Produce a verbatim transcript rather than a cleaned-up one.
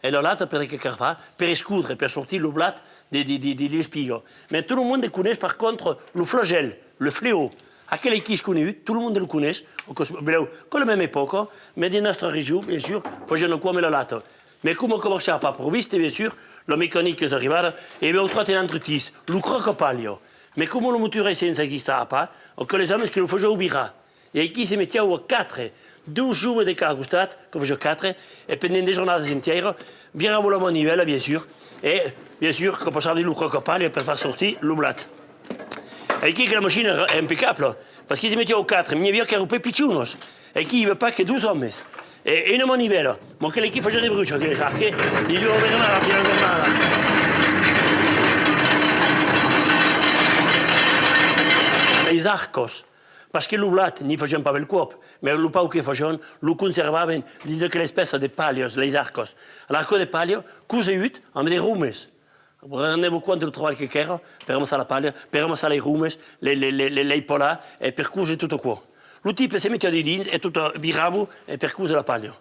e la lata per de que cal far, per escodre, per sortir lo blat de, de, de, de l'espiga. Mès tot lo monde coneis, per contra, lo flagèl, le fléau. Aquel aquí es conegut, tot lo monde lo coneis, o que, benlèu, quò la mèma epòca, mès dins nòstra region, bien sûr, fasián aquò amb la lata. Mès coma aquò marchava pas pro viste, bien sûr, la mecanica es arribada, e ben, an trobat un autre utís, lo cròca-palha. Mès coma lo motor a essence existava pas, aqueles òmes que lo fasián virar. E aquí se metián a quatre, dos joves de cada costat, que fasián quatre, e pendent de jornadas entièras, viravan la manivèla, bien sûr, e, bien sûr, que passava dins lo cròca-palha per far sortir lo blat. E aquí que la machina èra impecabla, parce que se metián a quatre, mès n'i aviá qu'èran pus pichonas, e aquí i aviá pas que dos òmes, e, e una manivèla, mès aquel aquí fasiá de bruch, aquel arquet, li deu aver mal a la fin de jornada. Leis arcas, parce que lo blat n'i fasián pas bèlcòp, mès lo pauc que fasián, lo conservavan dins aquela espèça de palhas, leis arcas. L'arca de palha, cosegut amb de romes. Vos rendètz-vos compte lo trabalh que qu'èra per amassar la palha, per amassar leis romes, le, le, le, le, leis palar, e per cóser tot aquò. Lo tipe se metiá dedins e tot, eh, virava, eh, per cóser la palha.